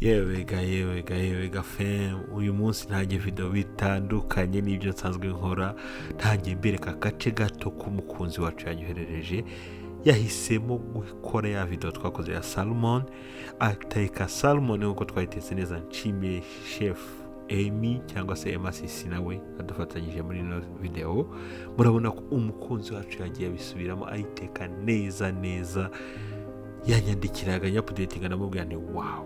Yewega yewega yewega fam, uyu munsi ntangiye video bitandukanye n'ibyo nsanzwe nkora. Ntangiye mbereka agace gato k'umukunzi wacu yanyoherereje. Yahisemo gukora ya video twakoze ya salmon, ateka salmon nk'uko twayitetse neza. Nshimiye chef Amy cyangwa se Emma Sisi nawe adufatanyije muri ino video. Murabona ko umukunzi wacu yagiye abisubiramo ayiteka neza neza. Yanyandikiraga nyapudetinga, ndamubwira nti wow,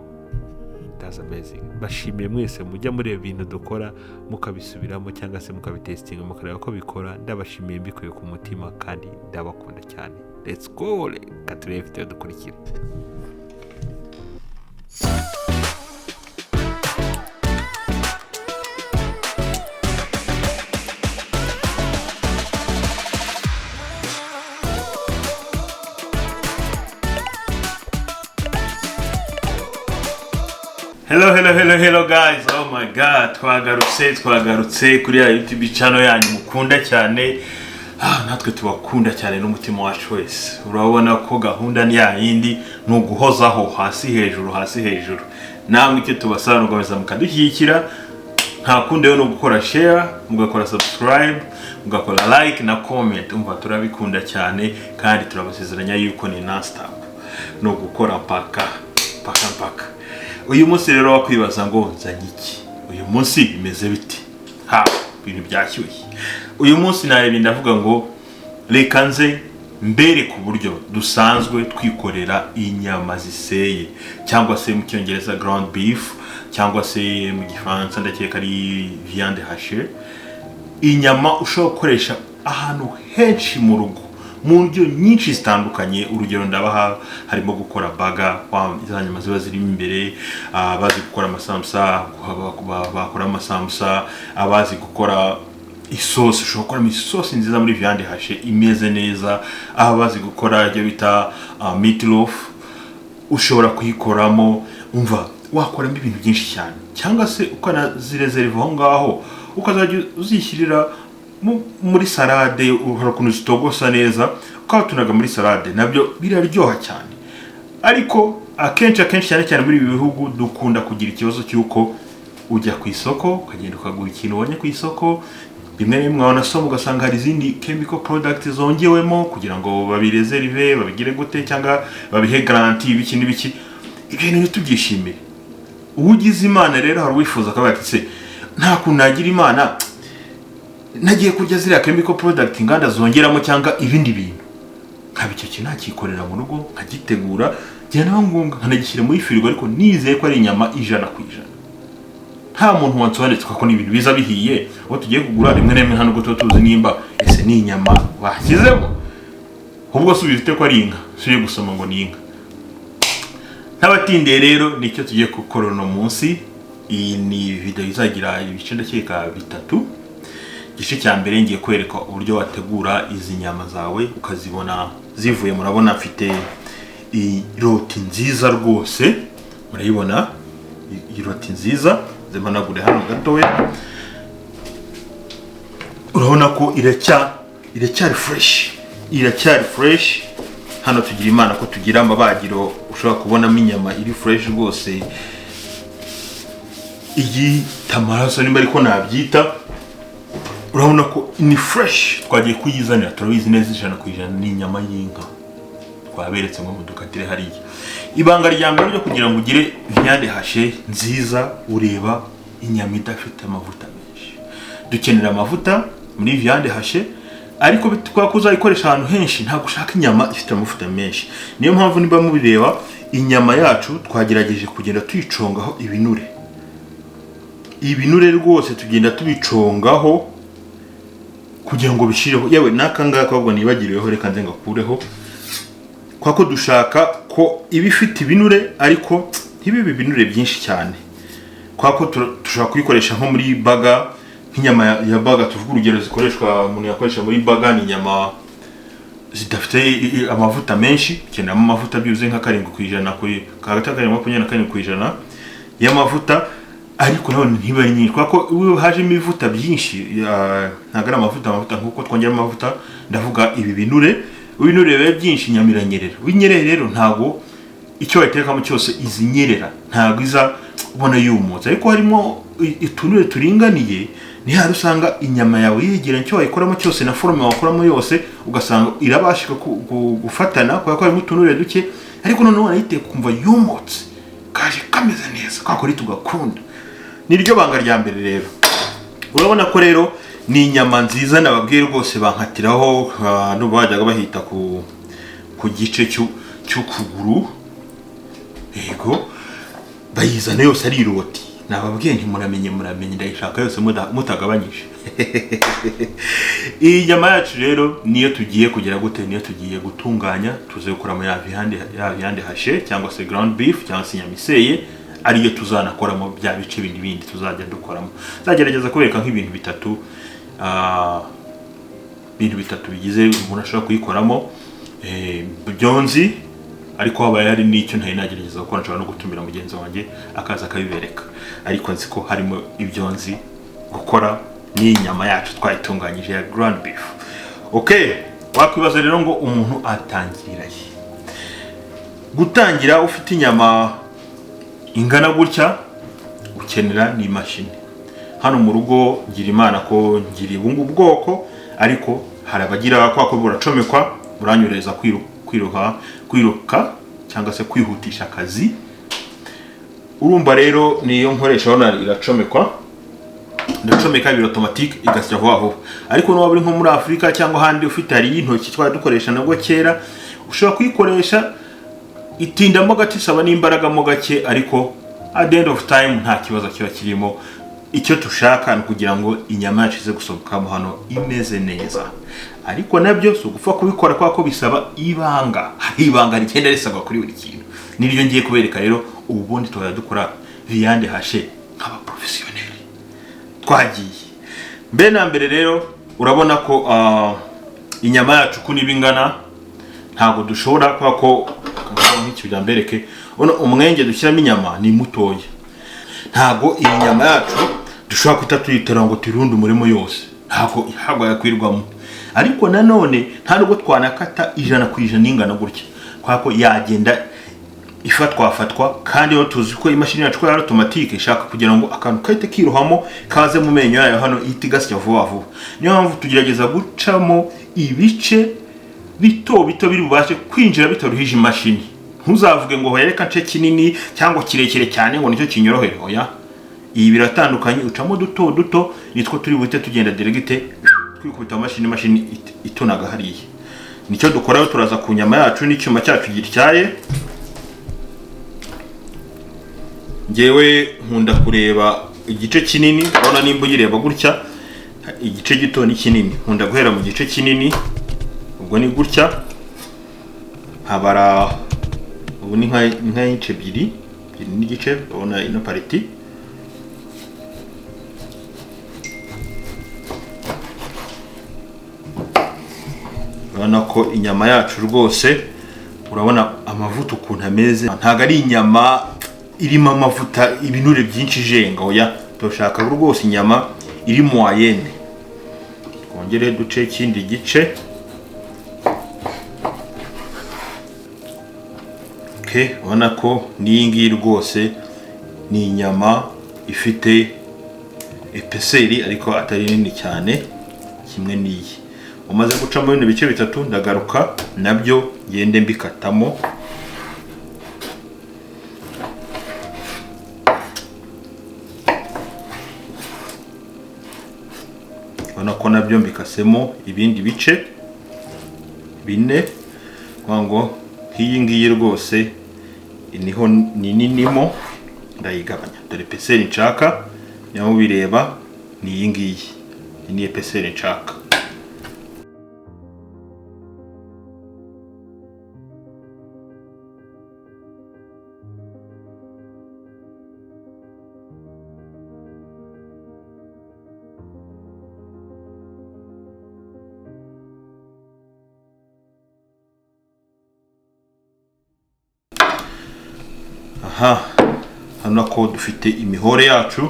that's amazing. Bashimiye mwese mujya mureba ibintu dukora mukabisubiramo cyangwa se mukabitesitinga mukareba ko bikora. Ndabashimiye mbikuye ku mutima kandi ndabakunda cyane. Let's go, reka turebe video dukurikira. Hello, hello, hello, hello guys. Oh my God, twagarutse, twagarutse kuri ya YouTube channel yanyu mukunda cyane. Natwe tubakunda cyane n'umutima wacu wese. Urabona ko gahunda ni ya yindi, ni uguhozaho hasi hejuru hasi hejuru. Namwe icyo tubasaba ni ugukomeza mukadushyigikira. Nta kundi rero ni ugukora share, mugakora subscribe, mugakora like na comment. Umva turabikunda cyane kandi turabasezeranya yuko ni non stop. Ni ugukora mpaka mpaka mpaka. Uyu munsi rero wakwibaza ngo nzanye iki? Uyu munsi bimeze bite? Ha, ibintu byashyushye. Uyu munsi narebye ndavuga ngo reka nze mbereke uburyo dusanzwe twikorera inyama ziseye, cyangwa se mu cyongereza ground beef, cyangwa se mu gifaransa ndakeka ari viande hachée. Inyama ushobora gukoresha ahantu henshi mu rugo mu ndyo nyinshi zitandukanye. Urugero ndabaha, harimo gukora baga, za nyama ziba zirimo imbere, abazi gukora amasambusa bakora amasambusa, abazi gukora isosi ushobora gukoramo isosi nziza muri viande hachée imeze neza, abazi gukora ibyo bita meatloaf ushobora kuyikoramo. Umva wakoramo ibintu byinshi cyane, cyangwa se ukanazirezeriva aho ngaho ukazajya uzishyirira muri salade. Hari ukuntu zitogosa neza ukabatunaga muri salade, nabyo biraryoha cyane. Ariko akenshi akenshi cyane cyane muri ibi bihugu dukunda kugira ikibazo cy'uko ujya ku isoko ukagenda ukagura ikintu ubonye ku isoko, rimwe na rimwe wanasoma ugasanga hari izindi chemical product zongewemo kugira ngo babirezerive, babigire gute, cyangwa babihe garanti ibiki n'ibiki. Ibyo bintu ntitubyishimire. Ugize Imana rero hari uwifuza akavuga ati se nta kuntu nagira Imana nagiye kurya ziriya chemical product inganda zongeramo cyangwa ibindi bintu, nkaba icyo kintu nakikorera mu rugo nkagitegura, byaba ngombwa nkanagishyira muri firigo, ariko nizeye ko ari inyama 100%. Nta muntu wansobanurira ko ni ibintu biza bihiye aho tugiye kugura. Rimwe na rimwe nta nubwo tuba tuzi nimba ese ni inyama bashyizemo, ahubwo si ubifite ko ari inka, si uri gusoma ngo ni inka. Ntabatindiye rero nicyo tugiye gukora uno munsi. Iyi ni video izagira ibice ndakeka bitatu. Igice cya mbere ngiye kwereka uburyo wategura izi nyama zawe ukazibona zivuye. Murabona mfite iroti nziza rwose, murayibona iroti nziza, zimanagure hano gatoya. Urabona ko iracyari fresh, iracyari fresh. Hano tugira Imana ko tugira amabagiro ushobora kubonamo inyama iri fresh rwose, iyita amaraso nimba ariko nabyita. Urabona ko ni fresh, twagiye kuyizanira turabizi neza 100% ni inyama y'inka twaberetse ngo mudukatire hariya. Ibanga rya mbere ryo kugira ngo ugire viande hachée nziza, ureba inyama idafite amavuta menshi. Dukenera amavuta muri viande hachée, ariko kubera ko uzayikoresha ahantu henshi ntabwo ushaka inyama ifite amavuta menshi. Niyo mpamvu niba mubireba inyama yacu twagerageje kugenda tuyicongaho ibinure. Ibinure rwose tugenda tubicongaho kugira ngo bishireho. Yewe n'aka ngaka ahubwo nibagiriweho, reka nze ngakureho, kwa ko dushaka ko iba ifite ibinure ariko ntibibe ibinure byinshi cyane, kwa ko dushobora kuyikoresha nko muri burger, nk'inyama ya burger. Tuvuga urugero zikoreshwa, umuntu yakoresha muri burger ni inyama zidafite amavuta menshi. Ukeneramo amavuta byibuze nka 7% kuri hagati ya 7 27% y'amavuta, ariko nanone ntiba ari nyinshi, kubera ko iyo hajemo ibivuta byinshi, ntabwo ari amavuta amavuta nk'uko twongeramo amavuta, ndavuga ibi binure. Ibinure biba byinshi inyama iranyerera. Winyereye rero ntabwo icyo wayitekamo cyose izinyerera, ntabwo iza Ubona yumutse, ariko harimo utunure turinganiye, ni hahandi usanga inyama yawe yegeranye, icyo wayikoramo cyose na forme wakoramo yose ugasanga irabashika gufatana kubera ko harimo utunure duke. Ariko noneho wanayiteka ukumva yumutse, kaje kameze neza, kwa kuri tugakunda. Niryo banga rya mbere rero. Urabona ko rero ni inyama nziza, nababwiye rwose bankatiraho, n'ubu bajyaga bahita ku gice cy'ukuguru. Yego, bayizana yose ari iroti. Nababwiye nti muramenye, muramenye, ndayishaka yose mutagabanyije. Iyi nyama yacu rero niyo tugiye kugira gute, niyo tugiye gutunganya, tuze gukuramo ya viande hachée cyangwa se ground beef cyangwa se inyama iseye, ariyo tuzanakoramo bya bice bindi bindi tuzajya dukoramo. Nzagerageza kubereka nk'ibintu bitatu, ibintu bitatu bigize umuntu ashobora kuyikoramo. Byonzi, ariko habaye hari n'icyo ntari nagerageza gukora, nshobora no gutumira mugenzi wanjye akaza akabibereka, ariko nzi ko harimo ibyo nzi gukora n'iyi nyama yacu twayitunganyije ya ground beef. Okay, wakwibaza rero ngo umuntu atangirira he? Gutangira ufite inyama ingana gutya ukenera n'imashini. Hano mu rugo ngira Imana ko ngira ubu ngubu bwoko, ariko hari abagira kwa ko buracomekwa, buranyorohereza kwiruka cyangwa se kwihutisha akazi. Urumva rero niyo nkoresha, urabona iracomekwa, ndacomeka biro automatique igasya vuba vuba. Ariko n'uwaba uri nko muri Afurika cyangwa ahandi ufite hari y'intoki twari dukoresha nabwo kera, ushobora kuyikoresha, itindamo gake, isaba n'imbaraga mo gake, ariko at the end of time nta kibazo kiba kirimo. Icyo dushaka ni ukugira ngo inyama yacu ize gusohokamo hano imeze neza. Ariko nabyo si ugupfa kubikora, kubera ko bisaba ibanga. Hari ibanga rigenda risabwa kuri buri kintu, niryo ngiye kubereka rero. Ubundi tukajya dukora viande hachée nk'abaprofesiyoneri. Twagiye. Mbere na mbere rero urabona ko inyama yacu uko niba ingana ntabwo dushobora, kubera ko nk'iki kugira mbereke, ubona umwenge dushyiramo inyama ni mutoya, ntabwo iyi nyama yacu dushobora guhita tuyitera ngo tuyirunde umurimo yose, ntabwo yakwirwamo. Ariko nanone nta nubwo twanakata 100% ingana gutya, kubera ko yagenda ifatwafatwa. Kandi iyo tuzi ko imashini yacu ko ari automatique, ishaka kugira ngo akantu kahite kirohamo kaze mu menyo yayo hano, ihita igasya vuba vuba. Niyo mpamvu tugerageza gucamo ibice bito bito biri bubashe kwinjira bitaruhije imashini. Ntuzavuge ngo hoya reka nce kinini cyangwa kirekire cyane ngo nicyo kinyorohere, oya. Ibi biratandukanye, ucamo duto duto nitwo turi buhite tugenda direct twikubita imashini, imashini itunaga hariya. Nicyo dukora. Turaza ku nyama yacu n'icyuma cyacu gityaye. Ngewe nkunda kureba igice kinini. Urabona nimba uyireba gutya, igice gito ni kinini, nkunda guhera mu gice kinini. Ubwo ni gutya nkabara, ubu ni nka inci ebyiri, ebyiri n'igice. Urabona ino partie, urabona ko inyama yacu rwose, urabona amavuta ukuntu ameze, ntabwo ari inyama irimo amavuta, ibinure byinshi ijenga, oya. Turashaka rwose inyama iri moyenne. Twongere duce ikindi gice. Okay, ubona ko n'iyi ngiyi rwose ni inyama ifite épaisseur ariko atari nini cyane kimwe n'iyi. Umaze gucamo bino bice bitatu, ndagaruka nabyo ngende mbikatamo. Urabona ko nabyo mbikasemo ibindi bice bine, kuvuga ngo nk'iyi ngiyi rwose niho ni ninimo, ndayigabanya. Dore épaisseur nshaka, niba mubireba ni iyi ngiyi, iyi ni épaisseur nshaka. Aha hano ko dufite imihore yacu,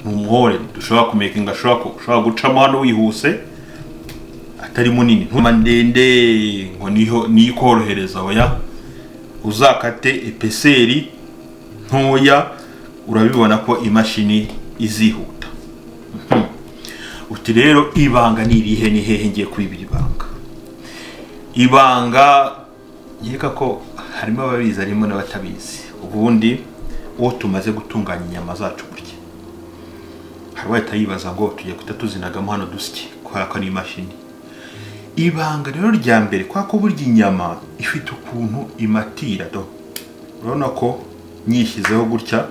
ni umuhore dushobora kumekinga, ushobora gucamo hano wihuse, atari munini, ntuma ndende ngo niho niyo ikorohereza, oya. Uzakate épaisseur ntoya. Urabibona ko imashini izihuta. Uti rero ibanga ni irihe? Ni hehe ngiye kubibira ibanga? Ibanga nkeka ko harimo ababizi, harimo n'abatabizi. Ubundi uwo tumaze gutunganya inyama zacu gutya, hari uwahita yibaza ngo tugiye guhita tuzinagamo hano dusye kubera ko ari imashini. Ibanga rero rya mbere, kubera ko burya inyama ifite ukuntu imatira, do urabona ko nyishyizeho gutya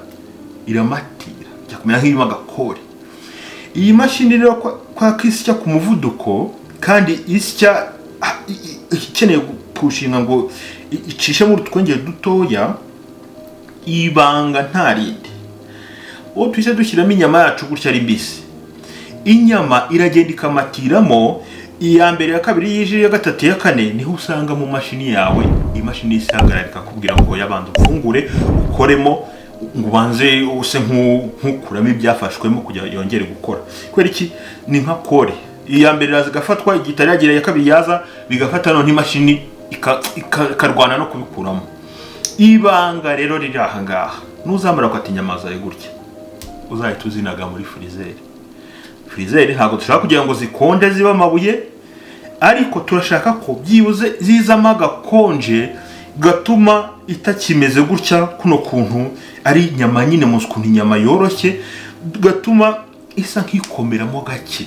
iramatira, ijya kumera nk'irimo agakore. Iyi mashini rero kubera ko isya ku muvuduko kandi isya ikeneye gupushinga ngo icishemo utwenge dutoya, ibanga nta rindi, uwo tuhise dushyiramo inyama yacu gutya ari mbisi, inyama iragenda ikamatiramo. Iya mbere, iya kabiri, yije iya gatatu, iya kane, niho usanga mu mashini yawe imashini ihagarara ikakubwira ngo yabanza ufungure ukoremo, ngo ubanze use nk'ukuramo ibyafashwemo kugira yongere gukora. Kubera iki? Ni nka kore, iya mbere iraza igafatwa, igihe itari yagera iya kabiri yaza bigafata, none imashini ikarwana no kubikuramo. Ibanga rero riri aha ngaha, nuzamara gukata inyama zawe gutya, uzahita uzinaga muri freezer. Freezer ntabwo dushaka kugira ngo zikonde zibe amabuye, ariko turashaka ko byibuze zizamo agakonje gatuma itakimeze gutya kuno kuntu ari inyama nyine, muzi ukuntu inyama yoroshye, gatuma isa nk'ikomeramo gake.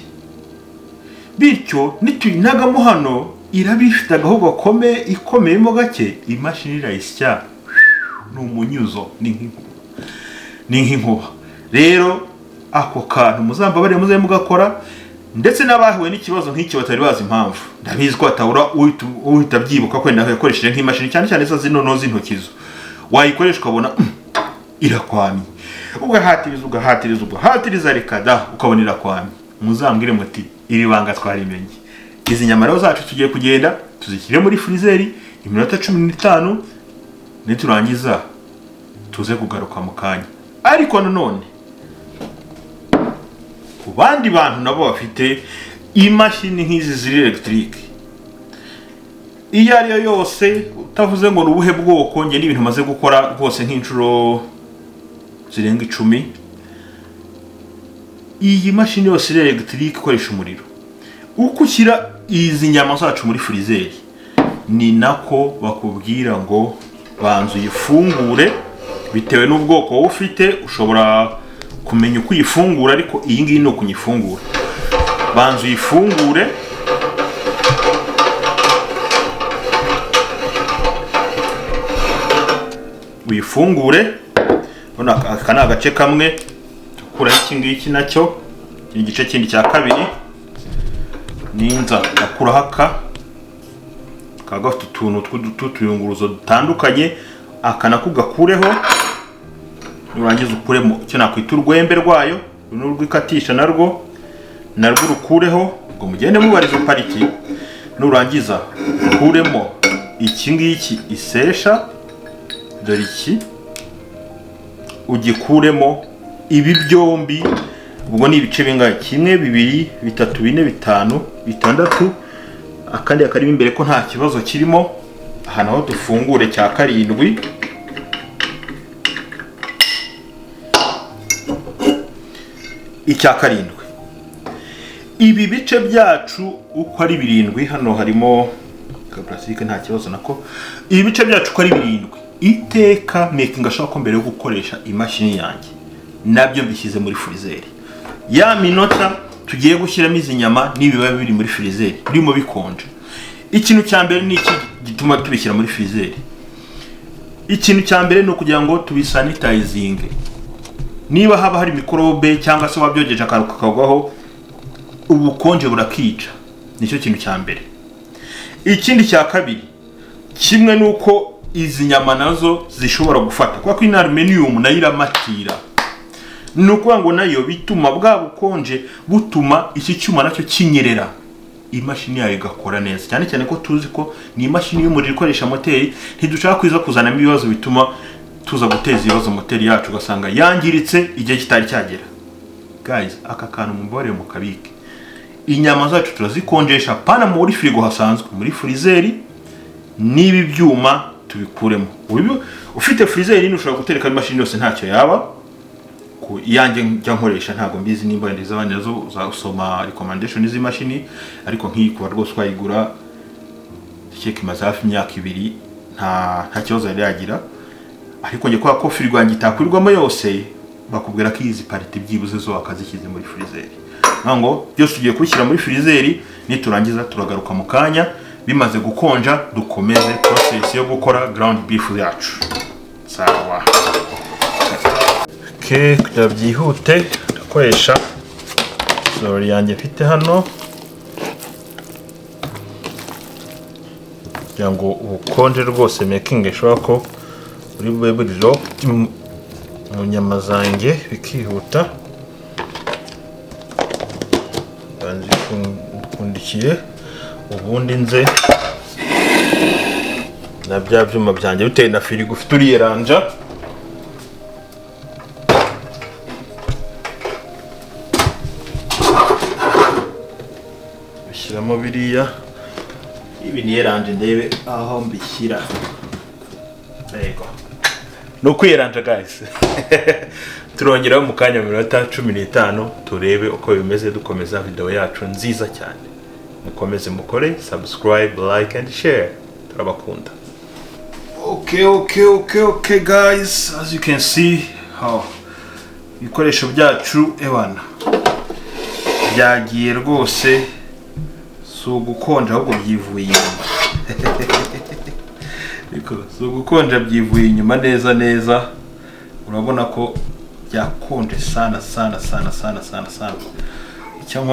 Bityo nituyinagamo hano iraba ifite agahu gakomeye, ikomeyemo gake, imashini irayisya ni umunyuzo, ni nk'inkuba. Rero ako kantu muzambabarire muze mugakora, ndetse n'abahuye n'ikibazo nk'iki batari bazi impamvu, ndabizi ko batabura uhita abyibuka ko wenda yakoresheje nk'imashini, cyane cyane zo zino z'intoki, zo wayikoresha ukabona irakwamye, ugahatiriza ugahatiriza ugahatiriza, reka da, ukabona irakwamye. Muzambwire muti iri banga twarimenye. Izi nyama rero zacu tugiye kugenda tuzishyire muri freezer iminota 15, niturangiza tuze kugaruka mu kanya. Ariko nanone ku bandi bantu nabo bafite imashini nk'izi ziri electric, iyo ari yo yose, utavuze ngo ni ubuhe bwoko, njye n'ibintu maze gukora rwose nk'inshuro zirenga 10, iyi mashini yose iri electric ikoresha umuriro, uko ushyira izi nyama zacu muri freezer ni nako bakubwira ngo banza uyifungure. Bitewe n'ubwoko wowe ufite ushobora kumenya uko uyifungura, ariko iyi ngiyi ni ukuyifungura. Banza uyifungure, uyifungure. Urabona aka ni agace kamwe, dukuraho iki ngiki nacyo ni igice kindi cya kabiri. Ninza ndakuraho aka, kaba gafite utuntu tw'utuyunguruzo dutandukanye, aka nako ugakureho. Nurangiza ukuremo icyo nakwita urwembe rwayo, uru ni urw'ikatisha, narwo urukureho, ubwo mugende mubariza pariki. Nurangiza ukuremo iki ngiki isesha, dore iki ugikuremo. Ibi byombi ubwo ni ibice bingahe? 1, 2, 3, 4, 5, 6, akandi karimo imbere ko nta kibazo kirimo. Aha naho dufungure cya 7. Icya 7, ibi bice byacu uko ari 7, hano harimo ka plastique nta kibazo nako. Ibi bice byacu uko ari 7, iteka making ashaka ko mbere yo gukoresha imashini yanjye nabyo mbishyize muri freezer. Ya minota tugiye gushyiramo izi nyama nibiba biri muri freezer birimo bikonje. Ikintu cya mbere ni iki gituma tubishyira muri freezer? Ikintu cya mbere ni ukugira ngo tubisanitizinge. Niba haba hari mikorobe cyangwa se wabyogeje akantu kakagwaho, ubukonje burakica. Nicyo kintu cya mbere. Ikindi cya kabiri, kimwe nuko izi nyama nazo zishobora gufata, kubera ko aluminium nayo iramatira, ni ukuvuga ngo nayo bituma bwa bukonje butuma iki cyuma nacyo kinyerera, imashini yayo igakora neza. Cyane cyane ko tuzi ko ni imashini y'umuriro ikoresha moteri, ntidushaka kwiza kuzanamo ibibazo bituma tuza guteza ibibazo moteri yacu ugasanga yangiritse igihe kitari cyagera. Guys, aka kantu mumbabarire mukabike. Inyama zacu turazikonjesha pana muri firigo hasanzwe, muri freezer n'ibi byuma tubikuremo. Ufite freezer nini ushobora gutereka imashini yose ntacyo yaba. Ku iyanjye njya nkoresha, ntabwo mbizi nimba wenda iz'abandi nazo uzasoma recommendation z'imashini, ariko nk'iyi kuba rwose wayigura, ndakeka imaze hafi imyaka 2, nta kibazo yari yagira. Ariko njye kubera ko firigo yanjye itakwirwamo yose, bakubwira ko izi partie byibuze zo wakazishyize muri freezer. Ngo byose tugiye kubishyira muri freezer, niturangiza turagaruka mu kanya bimaze gukonja, dukomeze process yo gukora ground beef yacu. Sawa. Okay, kugira byihute ndakoresha sorori yanjye mfite hano kugira ngo ubukonje rwose making sure ko buri bube buri locked mu nyama zanjye, bikihuta. Nzipfundikiye, ubundi nze na bya byuma byanjye. Bitewe na firigo ufite uriyeranja. Bishyiramo biriya, ibi niyeranje ndebe aho mbishyira. Yego, ni ukwiyeranja guys. Turongeraho mu kanya mu minota 15, turebe uko bimeze, dukomeza video yacu nziza cyane. Mukomeze mukore subscribe, like and share, turabakunda. Okay guys, as you can see how ibikoresho byacu ewana byagiye rwose, si ugukonja ahubwo byivuye inyuma. Ariko si ugukonja, byivuye inyuma neza neza. Urabona ko byakonje sana sana sana sana sana sana. Icyo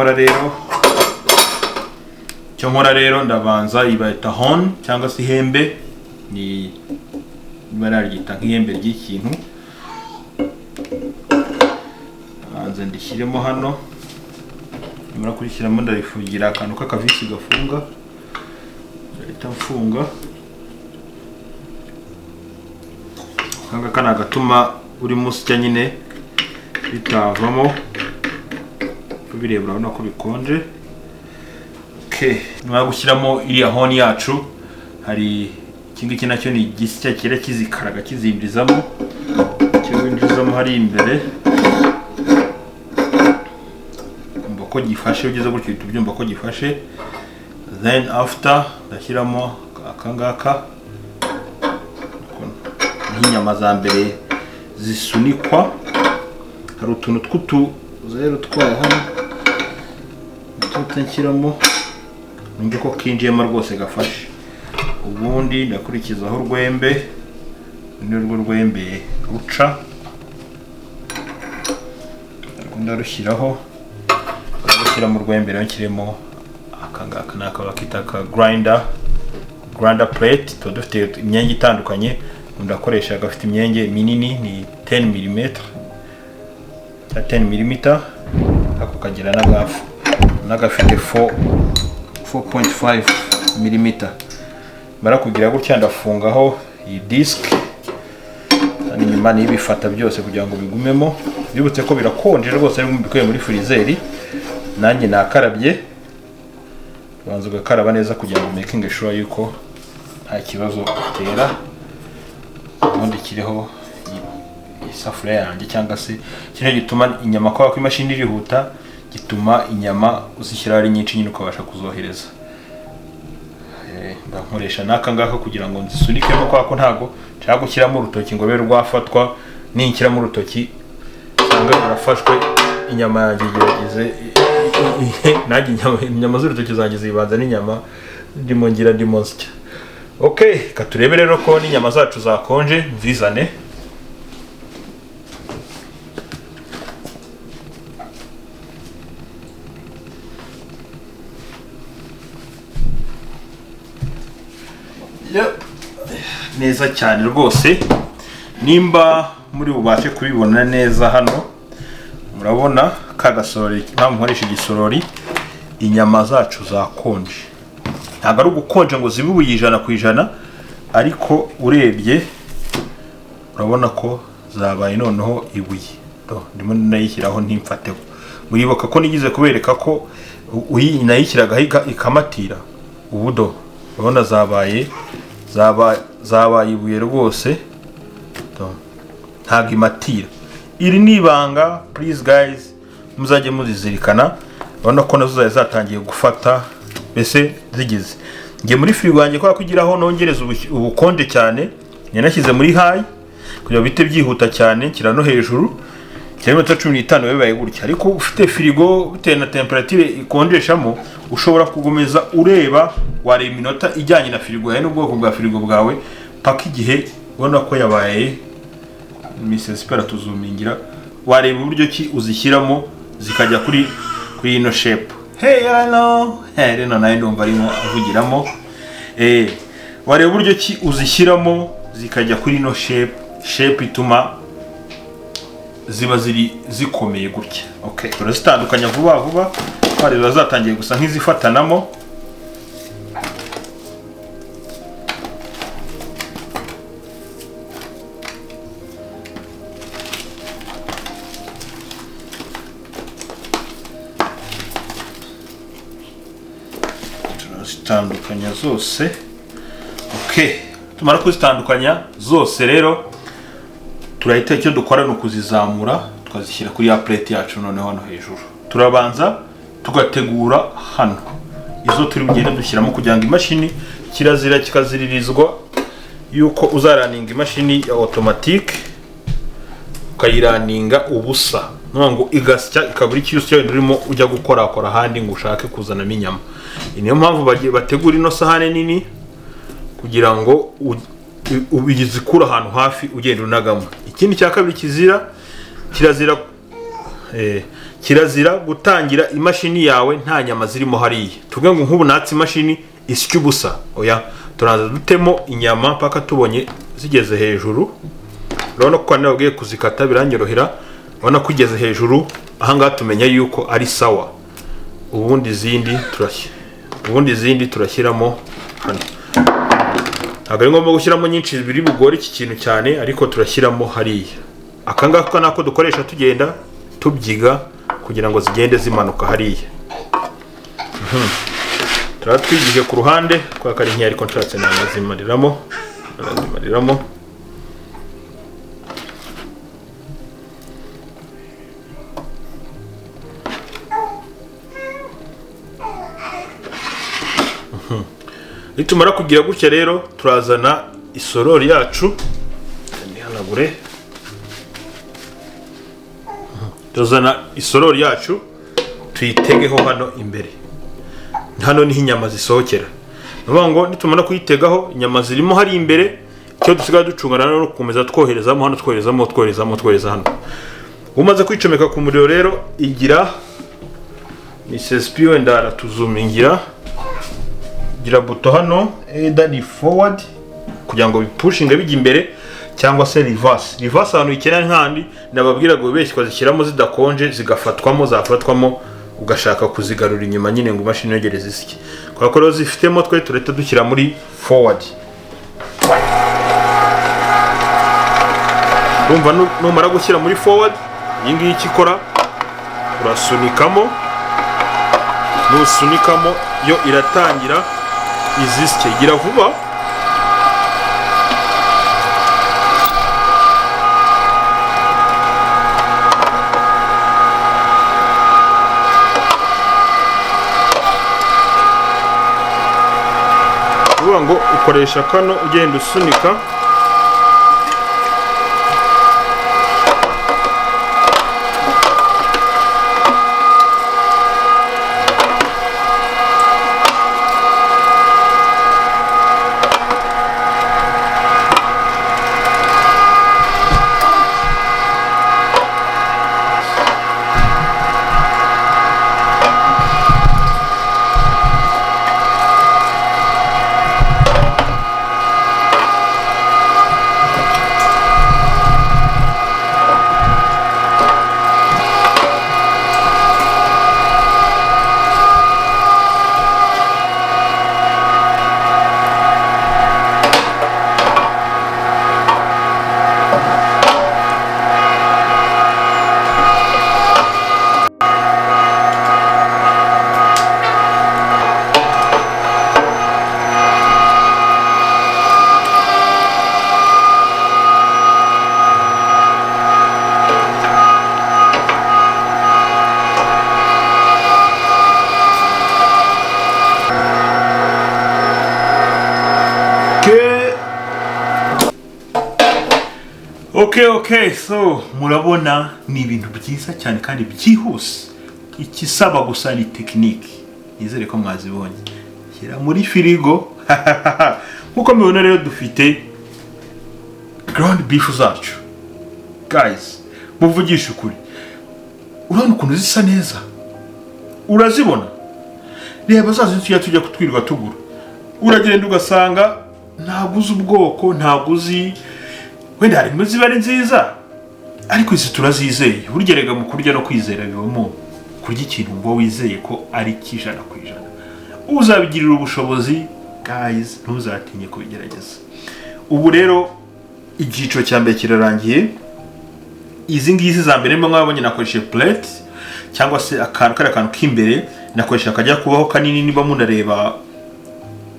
nkora rero ndabanza ibayita horn cyangwa se ihembe, ni niba naryita nk'ihembe ry'ikintu, banza ndishyiremo hano. Nimara kurishyiramo ndarifungira akantu k'akavisi gafunga, ndahita mfunga. Aka ngaka ni agatuma urimo usya nyine bitavamo. Ubireba urabona ko bikonje. Okay, nyuma yo gushyiramo iriya horn yacu, hari iki ngiki nacyo ni igisya kera kizikaraga kizinjizamo, icyo winjizamo hari imbere umva ko gifashe. Ugeze gutyo uhita ubyumva ko gifashe. Then after ndashyiramo aka ngaka nk'inyama za mbere zisunikwa. Hari utuntu tw'utuzeru twayo hano tuta nshyiramo, numve ko kinjiyemo rwose gafashe. Ubundi ndakurikizaho urwembe, ni rwo rwembe ruca, ndarushyiraho. Gushyira mu rwembe rero nshyiremo aka ngaka, ni aka bakita aka grinder plate. Tuba dufite imyenge itandukanye, ndakoresha agafite imyenge minini, ni 10 mm cyangwa 10 mm, ako kagira n'agafu n'agafite 4 4.5 mm. Mara kugira gutya ndafungaho iyi disc hano inyuma, niyo ibifata byose kugira ngo bigumemo. Bibutse ko birakonje rwose, ariko mbikuye muri freezer, nanjye nakarabye. Ubanza ugakaraba neza kugira ngo making sure yuko nta kibazo utera. Ubundi kiriho isafuriya yanjye, cyangwa se kino gituma inyama, kubera ko imashini irihuta, gituma inyama uzishyiraho ari nyinshi nyine ukabasha kuzohereza. Nkoresha n'aka ngaka kugira ngo nzisunikemo, kubera ko ntago nshaka gushyiramo urutoki ngo rube rwafatwa. Ninshyiramo urutoki usanga rurafashwe, inyama yanjye igerageze nanjye inyama z'urutoki zanjye zibanza n'inyama ndimo ngira ndimo nsya. Okay, reka turebe rero ko n'inyama zacu zakonje, nzizane. Yep. Neza cyane rwose, nimba muri bubashe kubibona neza hano, murabona ka gasorori. Impamvu nkoresha igisorori, inyama zacu zakonje. Ntabwo ari ugukonja ngo zibe ubuye 100%, ariko urebye urabona ko zabaye noneho ibuye. Ndimo nayishyiraho ntimfateho. Muribuka ko nigize kubereka ko nayishyiragaho ikamatira. Ubudo urabona zabaye ibuye rwose, ntabwo imatira. Iri ni ibanga, please guys, muzajye muzizirikana. Urabona ko nazo zari zatangiye gufata, mbese zigeze. Njye muri firigo yanjye, kubera ko igiraho nongereza ubukonje cyane, nashyize muri high kugira ngo bite byihuta cyane, nshyira no hejuru cyane iminota 15 bibaye gutya. Ariko ufite firigo, bitewe na temperature ikonjeshamo, ushobora kugomeza ureba, wareba iminota ijyanye na firigo yawe n'ubwoko bwa firigo bwawe paka igihe ubona ko yabaye. Mrs Pera tuzumingira, wareba uburyo ki uzishyiramo zikajya kuri ino shape. Hey, hello, hey, reno nawe ndumva arimo avugiramo. Wareba uburyo ki uzishyiramo zikajya kuri ino shape ituma ziba ziri zikomeye gutya. Okay, turazitandukanya vuba vuba, twareba zatangiye gusa nk'izifatanamo. Turazitandukanya zose. Okay, tumara kuzitandukanya zose rero, turahita icyo dukora ni ukuzizamura tukazishyira kuri ya plate yacu. Noneho hano hejuru turabanza tugategura hano izo turi bugende dushyiramo, kugira ngo imashini, kirazira kikaziririzwa yuko uzaraninga imashini ya automatique ukayiraninga ubusa, nuvuga ngo igasya ikabura icyo usya, wenda urimo ujya gukorakora ahandi ngo ushake kuzanamo inyama. Iyi niyo mpamvu bategura ino sahane nini, kugira ngo ubizikura ahantu hafi ugenda unagamo. Ikindi cya kabiri kizira, kirazira gutangira imashini yawe nta nyama zirimo hariya. Tuvuge ngo nk'ubu natse imashini isya ubusa, oya, turaza dutemo inyama mpaka tubonye zigeze hejuru. Urabona ko nababwiye kuzikata biranyorohera, urabona ko igeze hejuru ahangaha tumenya yuko ari sawa. Ubundi izindi turashyiramo hano. Ntabwo ari ngombwa gushyiramo nyinshi, biri bugore iki kintu cyane, ariko turashyiramo hariya. Aka ngaka nako dukoresha tugenda tubyiga kugira ngo zigende zimanuka hariya. Turaba twigije ku ruhande kwa kari nkeya, ariko nshatse nanazimariramo. Nitumara kugira gutya rero, turazana isorori yacu, nihanagure. Turazana isorori yacu tuyitegeho hano imbere. Hano niho inyama zisohokera. Nuvuga ngo nitumara kuyitegaho inyama zirimo hari imbere, icyo dusigaye ducungana no gukomeza twoherezamo hano, twoherezamo, twoherezamo, twohereza hano. Umaze kwicomeka ku muriro rero, igira Mrs P wenda aratuzumingira, gira buto hano, either ni forward kugira ngo bipushinge bijya imbere, cyangwa se reverse. Reverse ahantu ikenera nkandi nababwira ngo bibeshye zishyiramo zidakonje, zigafatwamo, zafatwamo ugashaka kuzigarura inyuma nyine ngo imashini yongere zisye. Kubera ko rero zifitemo, twe turahita dushyira muri forward. Urumva numara gushyira muri forward, iyi ngiyi icyo ikora, urasunikamo, nusunikamo yo iratangira izisye, igira vuba. Uvuga ngo ukoresha kano ugenda usunika. Okay, so murabona ni ibintu byiza cyane kandi byihuse. Ikisaba gusa ni technique. Nizere ko mwazibonye. Shyira muri firigo. Nkuko mubibona rero dufite ground beef zacu. Guys, muvugishe ukuri. Urabona ukuntu zisa neza? Urazibona? Reba za zindi tujya kutwirirwa tugura. Uragenda ugasanga ntabwo uzi ubwoko, ntabwo uzi, wenda harimo ziba ari nziza, ariko izi turazizeye. Burya rega mu kurya no kwizera bibamo kurya ikintu ngo wizeye ko ari 100%. Uzabigirira ubushobozi, guys, ntuzatinye kubigerageza. Ubu rero icyiciro cya mbere kirarangiye. Izi ngizi za mbere mba mwabonye nakoresheje plate cyangwa se akantu kari akantu k'imbere nakoresheje akajya kubaho kanini. Niba munareba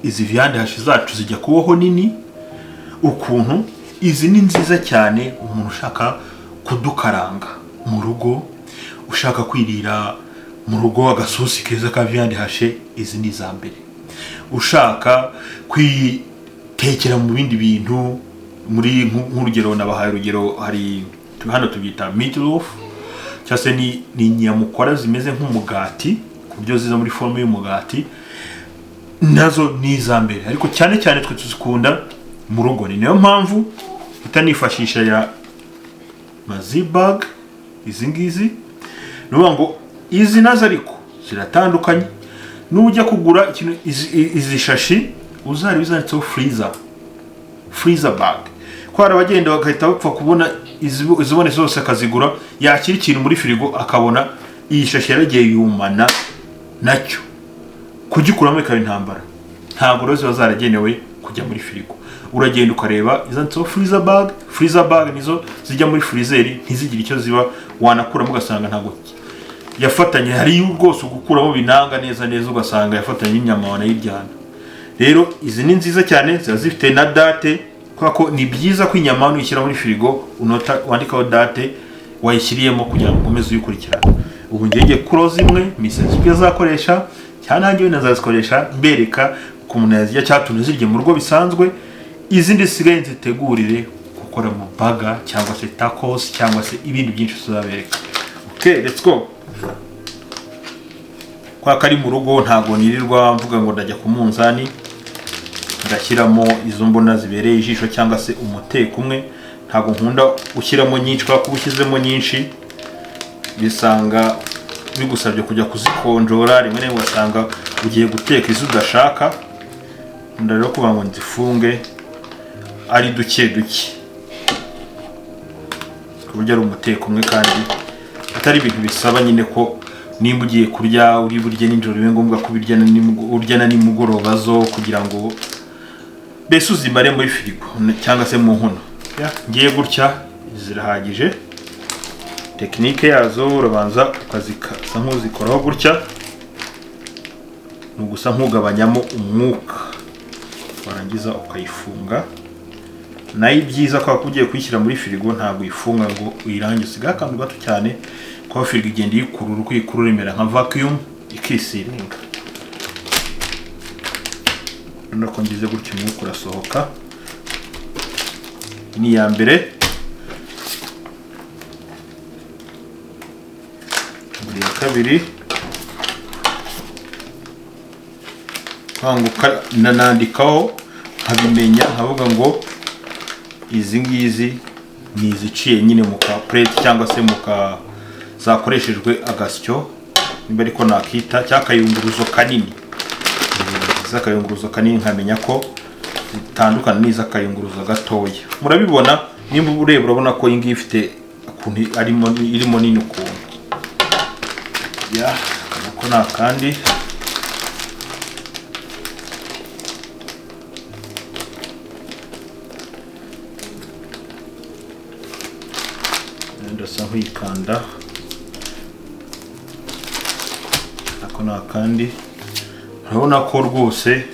izi viande hachée zacu zijya kubaho nini ukuntu. Izi ni nziza cyane umuntu ushaka kudukaranga mu rugo, ushaka kwirira mu rugo agasosi keza ka viande hachée, izi ni iza mbere. Ushaka kwitekera mu bindi bintu muri nk'urugero nabahaye urugero, hari hano tubyita meatloaf cyangwa se ni inyamukora zimeze nk'umugati ku buryo ziza muri forme y'umugati, nazo ni iza mbere. Ariko cyane cyane twe tuzikunda mu rugo, ni nayo mpamvu mpita nifashisha ya mazibag izi ngizi. Ni ukuvuga ngo izi nazo ariko ziratandukanye. Nujya kugura ikintu izi shashi uzareba izanditseho freezer bag, ko hari abagenda bagahita bapfa kubona izibonetse zose akazigura, yakira ikintu muri firigo akabona iyi shashi yaragiye yumana nacyo, kugikuramo bikaba intambara. Ntabwo rero ziba zaragenewe kujya muri firigo. Uragenda ukareba izanditseho freezer bag. Freezer bag nizo zijya muri freezer, ntizigire icyo ziba, wanakuramo ugasanga ntabwo yafatanye. Hari rwose ugukuramo binanga neza neza, ugasanga yafatanye n'inyama wanayiryana. Rero izi ni nziza cyane, ziba zifite na date, kubera ko ni byiza ko inyama nuyishyira muri firigo unota wandikaho date wayishyiriyemo kugira ngo ukomeze uyikurikirane. Ubu ngiye kuro zimwe misezi ibyo azakoresha cyangwa nanjye wenda nzazikoresha mbereka ukuntu umuntu yazirya cyangwa tunazirye mu rugo bisanzwe. Izindi zisigaye nzitegurire gukora mu burger cyangwa se tacos cyangwa se ibindi byinshi tuzabereka. Okay, let's go. Kwa kari mu rugo ntabwo nirirwa mvuga ngo ndajya ku munzani, ndashyiramo izo mbona zibereye ijisho cyangwa se umuteko umwe. Ntabwo nkunda gushyiramo nyinshi, kubera ko uba ushyizemo nyinshi bisanga bigusabye kujya kuzikonjora, rimwe na rimwe ugasanga ugiye guteka izo udashaka. Nkunda rero kuvuga ngo nzifunge ari duke duke, ku buryo ari umuteko umwe kandi atari ibintu bisaba nyine ko nimba ugiye kurya uri burye nijoro bibe ngombwa ko ubirya urya na nimugoroba zo kugira ngo mbese uzimare muri firigo cyangwa se mu nkono. Ngiye gutya zirahagije. Technique yazo urabanza ukazikasa nk'uzikoraho gutya, ni ugusa nk'ugabanyamo umwuka, warangiza ukayifunga. Nayo ibyiza kubera ko ugiye kuyishyira muri firigo ntabwo uyifunga ngo uyirangize, usigaho akantu gato cyane, kuko firigo igenda iyikurura, uko iyikurura imera nka vacuum ikisiringa. Urabona ko ngize gutya umwuka urasohoka. Iyi ni iya mbere. Iya kabiri nkanguka nanandikaho nkabimenya, nkavuga ngo izi ngizi ni iziciye nyine mu ka plate cyangwa se mu ka zakoreshejwe agasyo, nimba ariko nakita, cyangwa akayunguruzo kanini. Iz'akayunguruzo kanini nkamenya ko zitandukana n'iz'akayunguruzo gatoya. Murabibona, nimba ureba urabona ko iyi ngiyi ifite ukuntu irimo nini ukuntu. Ya, akaboko ni akandi. Ndasa nk'uyikanda, ako ni akandi. Urabona ko rwose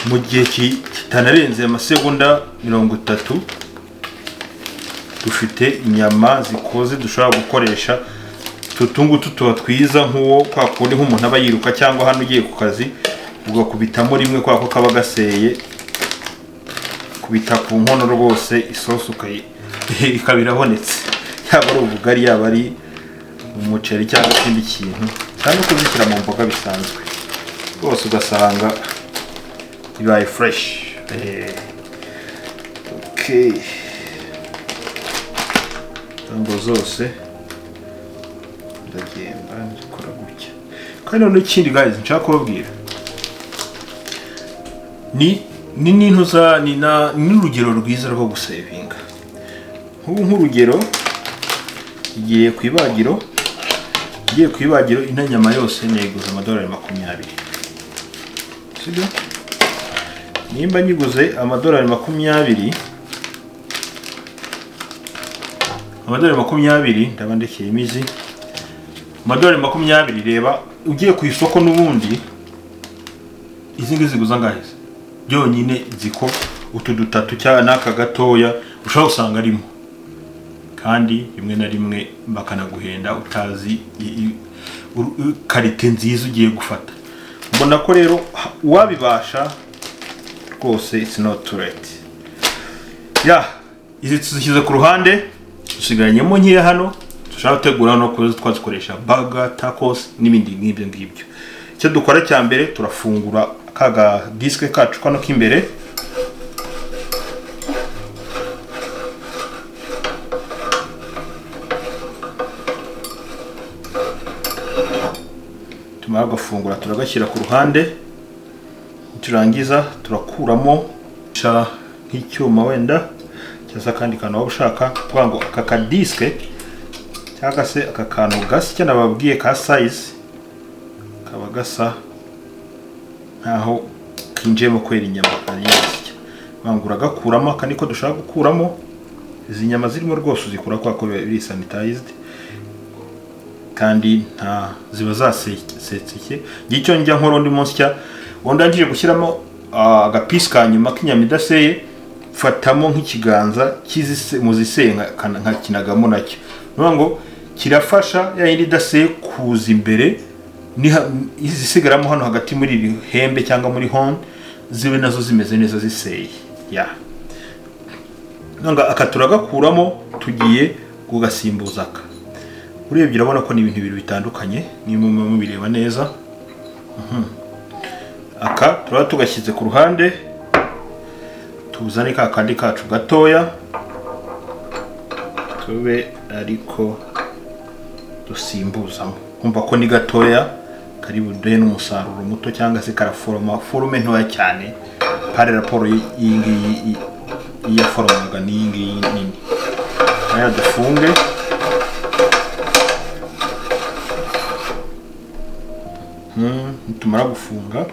mu gihe kitanarenze amasegonda 30 dufite inyama zikoze dushobora gukoresha. Utu ngutu tuba twiza nk'uwo kwa kundi nk'umuntu aba yiruka cyangwa hano ugiye ku kazi ugakubitamo rimwe, kwa ko kaba gaseye, kubita ku nkono rwose isosi Ikaba irabonetse, yaba ari ubugari, yaba ari umuceri cyangwa ikindi kintu, cyangwa no kuzishyira mu mboga bisanzwe, rwose ugasanga bibaye fresh. Okay, ngo zose ndagenda nzikora gutya. Kandi noneho ikindi guys nshaka kubabwira ni n'intuza ni n'urugero rwiza rwo gusevinga. Nk'ubu nk'urugero igiye ku ibagiro, igiye ku ibagiro ino nyama yose nayiguze $20, sibyo? Nimba nyiguze $20, $20 ndaba ndekeye imizi. $20, reba ugiye ku isoko n'ubundi izi ngizi ziguza angahe byonyine, nziko utu dutatu cyangwa n'aka gatoya ushobora gusanga arimo, kandi rimwe na rimwe bakanaguhenda utazi karite nziza ugiye gufata. Mbona ko rero uwabibasha rwose it's not too late. Ya izi tuzishyize ku ruhande, dusigaranyemo nkeya hano dushobora gutegura no kuza twazikoresha burger, tacos n'ibindi nk'ibyo ngibyo. Icyo dukora cya mbere, turafungura ka disque kacu kano k'imbere, tumara gufungura turagashyira ku ruhande, turangiza turakuramo nk'icyuma wenda cyangwa akandi kantu waba ushaka, kuvuga ngo aka ka disque cyangwa se aka kantu gasya nababwiye ka size kaba gasa nkaho kinjiyemo kwera inyama kanyasya, ngo uragakuramo. Aka niko dushaka gukuramo, izi nyama zirimo rwose uzikura kwa ko biri sanitized kandi nta ziba zasetseke. Ngicyo njya nkora undi munsi cya wandangije gushyiramo agapisi ka nyuma k'inyama idaseye, fatamo nk'ikiganza muzisenga nkakinagamo nacyo, nuvuga ngo kirafasha ya yindi idaseye kuza imbere, izisigaramo hano hagati muri iri hembe cyangwa muri horn zibe nazo zimeze neza ziseye. Ya nanga aka turagakuramo, tugiye kugasimbuza aka. Urebye urabona ko ni ibintu bibiri bitandukanye niba mubireba neza. Aka turaba tugashyize ku ruhande, tuzane ka kandi kacu gatoya tube ariko dusimbuzamo. Kumva ko ni gatoya kari buduhe n'umusaruro muto cyangwa se karaforoma forume ntoya cyane pare raporo y'iyi ngiyi iyaforomaga n'iyi ngiyi nini. Nayo dufunge. Nitumara gufunga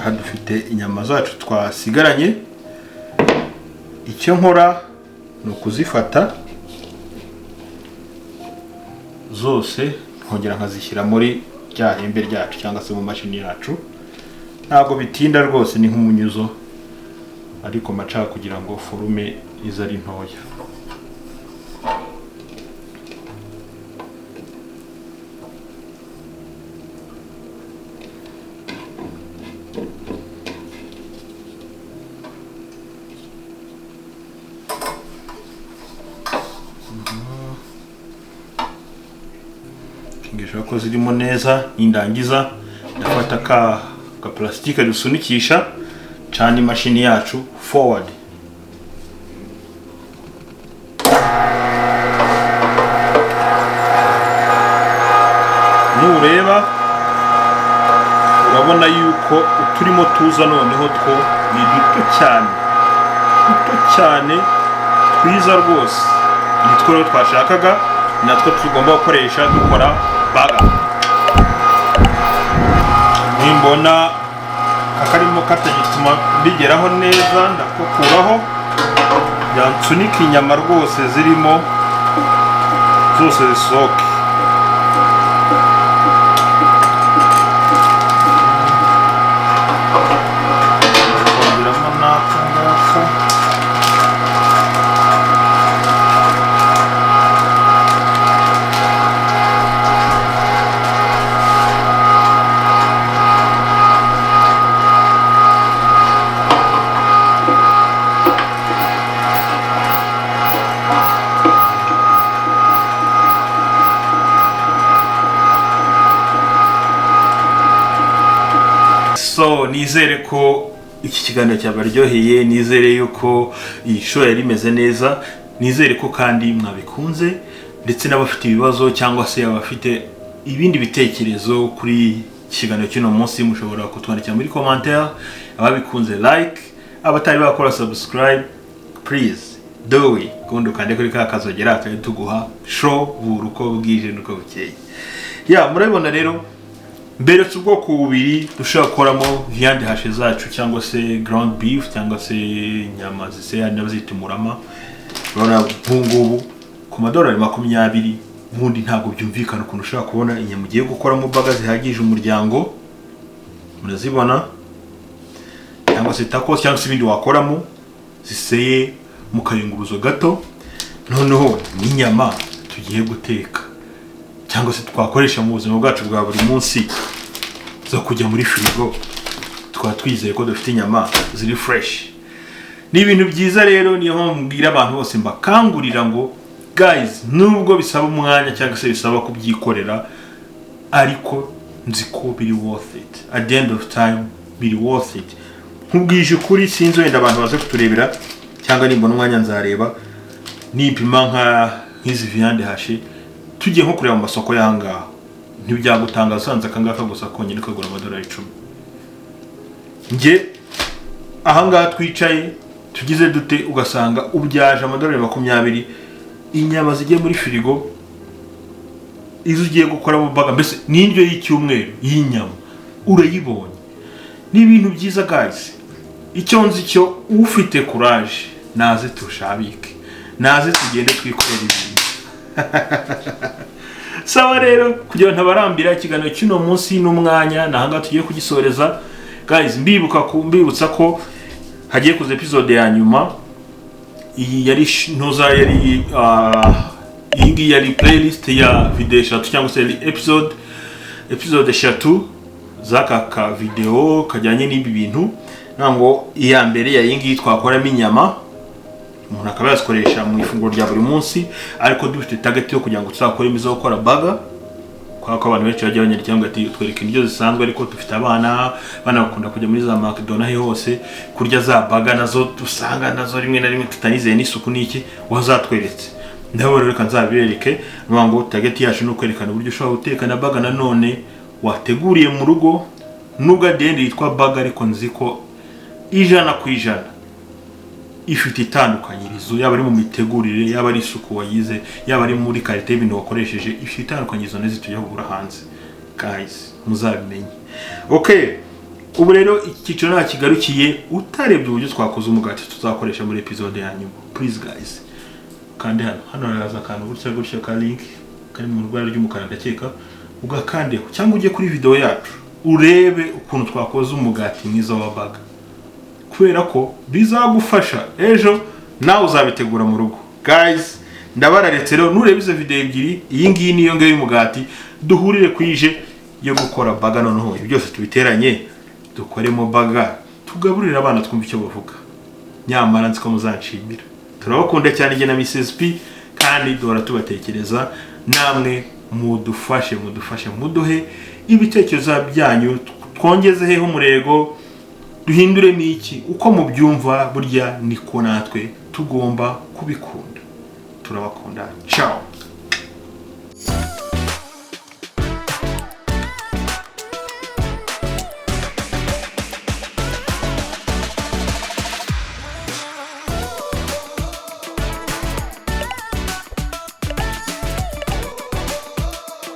aha dufite inyama zacu twasigaranye. Icyo nkora ni ukuzifata zose nkongera nkazishyira muri rya hembe ryacu cyangwa se mu mashini yacu. Ntabwo bitinda rwose, ni nk'umunyuzo, ariko maca kugira ngo forume ize ari ntoya. Ngisha ko zirimo neza, nindangiza ndafata ka plastique dusunikisha cana imashini yacu forward. Nureba urabona yuko uturimo tuza noneho two ni duto cyane, duto cyane twiza rwose, nitwo rero twashakaga, natwo tugomba gukoresha dukora baga. Nimbona akarimo katagituma bigeraho neza ndakukuraho, yansunika inyama rwose zirimo zose zisohoke. Kongeramo n'aka ngaka. Nizere ko iki kiganiro cyabaryoheye, nizere yuko iyi show yari imeze neza, nizere ko kandi mwabikunze, ndetse n'abafite ibibazo cyangwa se abafite ibindi bitekerezo kuri iki kiganiro cy'uno munsi mushobora kutwandikira muri commentaire. Ababikunze like, abatari bakora subscribe, please do it, ubundi ukande kuri ka kazogera tujye tuguha show buri uko bwije n'uko bukeye. Ya, murabibona rero mberetse ubwoko bubiri dushobora gukoramo viande hachée zacu, cyangwa se ground beef, cyangwa se inyama ziseye n'abazita umurama. Urabona nk'ubu ku madolari 20, ubundi ntabwo byumvikana ukuntu ushobora kubona inyama ugiye gukoramo burger zihagije umuryango, murazibona, cyangwa se tacos, cyangwa se ibindi wakoramo ziseye mu kayunguruzo gato. Noneho n'inyama tugiye guteka cyangwa se twakoresha mu buzima bwacu bwa buri munsi zo kujya muri firigo, tukaba twizeye ko dufite inyama ziri fresh. Ni ibintu byiza rero, niyo mpamvu mbwira abantu bose, mbakangurira ngo guys, nubwo bisaba umwanya cyangwa se bisaba kubyikorera, ariko nzi ko biri worth it. At the end of time biri worth it. Nkubwije ukuri, sinzi wenda abantu baze kuturebera, cyangwa nimbona umwanya nzareba nipima nk'izi viande hachée. Tugiye nko kureba mu masoko y'ahangaha, ntibyagutangaza usanze akangaka gusa konyine kagura amadolari 10. Njye ahangaha twicaye tugize dute, ugasanga ubyaje amadolari 20 inyama zigiye muri firigo, izo ugiye gukoramo burger, mbese n'indyo y'icyumweru y'inyama urayibonye. Ni ibintu byiza guys. Icyo nzi cyo, ufite courage naze tushabike, naze tugende twikorera ibintu. Sawa rero, kugira ngo ntabarambira ikiganiro cy'uno munsi n'umwanya, ni ahangaha tugiye kugisoreza guys. Mbibutsa ko hagiye kuza episode ya nyuma. Iyi yari ntuza yari iyi ngiyi yari playlist ya video eshatu, cyangwa se yari episode eshatu z'aka ka video kajyanye n'ibi bintu. Ntabwo iya mbere ya iyi ngiyi twakoramo inyama, umuntu akaba yazikoresha mu ifunguro rya buri munsi, ariko dufite target yo kugira ngo tuzakoremo izo gukora burger, kubera ko abantu benshi bajya banyandikira ngo ati twereke indyo zisanzwe, ariko dufite abana, abana bakunda kujya muri za McDonald hose kurya za burger, nazo dusanga nazo rimwe na rimwe tutanizeye n'isuku n'iki, wazatweretse. Ndabona rero reka nzabereke. Nuvuga ngo target yacu ni ukwerekana uburyo ushobora guteka na burger nanone wateguriye mu rugo, nubwo adende yitwa burger, ariko nzi ko 100% ifite itandukanyirizo, yaba ari mu mitegurire, yaba ari isuku wayize, yaba ari muri qualité y'ibintu wakoresheje, ifite itandukanyirizo n'izi tujya kugura hanze guys, muzabimenye. Okay, ubu rero iki cyiciro nta kigarukiye utarebye uburyo twakoze umugati tuzakoresha muri episode ya nyuma. Please guys, kandi hano haraza akantu gutya gutya ka link kari mu ibara ry'umukara ndakeka, ugakandeho cyangwa ujye kuri video yacu urebe ukuntu twakoze umugati mwiza wa burger, kubera ko bizagufasha ejo nawe uzabitegura mu rugo. Guys, ndabararetse rero, nureba izo video ebyiri, iyi ngiyi niyo ngiyo y'umugati, duhurire ku ije yo gukora burger. Noneho ibi byose tubiteranye dukoremo burger, tugaburire abana, twumve icyo bavuga. Nyamara nzi ko muzanshimira. Turabakunda cyane njye na Mrs P, kandi duhora tubatekereza. Namwe mudufashe, mudufashe, muduhe ibitekerezo byanyu, twongeze hehe umurego, duhinduremo iki, uko mubyumva burya niko natwe tugomba kubikunda. Turabakunda, ciao.